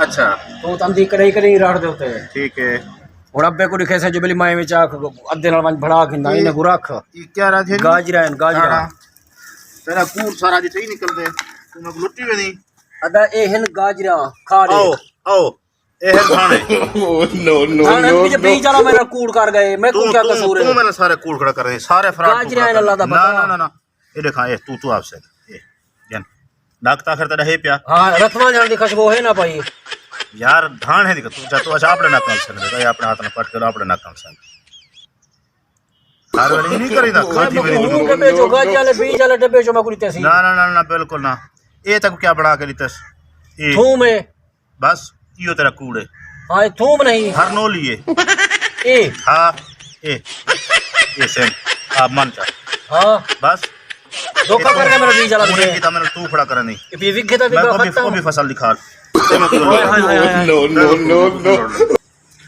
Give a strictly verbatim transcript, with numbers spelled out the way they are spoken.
اچھا۔ تو تندی کڑائی کڑائی رڑ دے ہوتے ہیں۔ ٹھیک ہے۔ اور ابے کو دکھے سے جو بلی مائیں وچ آکھ ادے نال ونج بھڑا کھندا، انہاں کو رکھ۔ یہ کیا راجے؟ گاجرا ہیں، گاجرا۔ تیرا کوڑ سارا جتھے ہی نکل دے۔ تو میں لٹی ویندی۔ ادا اے ہن گاجرا کھا لے۔ آؤ، آؤ۔ اے ہن دھانے۔ ہاں، نہ مجھے بیج والا میرا کوڑ کر گئے، میں کو تو کیا تو قصور تو ہے؟ میں سارے کوڑ کھڑا کر دے، سارے فراڈ گاجرا ہیں، اللہ دا نہ پتہ۔ نہ نہ نہ۔ اے دیکھا، اے تو تو آپ سے۔ اے جن۔ ناک تاخر تیرا ہے پیا۔ ہاں، رتھواں جان دی خوشبو ہے نا بھائی۔ یار دھان ہے دیکھ، تو چا تو اچھا اپنے ناک نال سنگ دے، اپنے ہاتھ نال پٹ کے اپنے ناک نال سنگ۔ ہر ویلے نہیں کریدا، کھادی ویلے ہوں تو۔ ڈبے چو گاجی والے بیج والے ڈبے چو میں کو تے سی۔ نہ نہ نہ نہ، بالکل نہ۔ اے تک کیا بنا کے دتس؟ اے تھوم ہے۔ بس، ایو تیرا کوڑ ہے۔ ہاں، اے تھوم نہیں۔ ہر نولی ہے۔ اے۔ ہاں۔ اے۔ اے سین۔ آپ من چا۔ ہاں۔ بس۔ دھوکا کر کے میرا بیج والا انہیں دے۔ کی تو میں نے تو کھڑا کرنی۔ اے بھی وکھے دا میں وکھا کو بھی، کو ختم۔ بھی فصل دکھا۔ ہائے ہائے ہائے ہائے۔ No, no, no, no.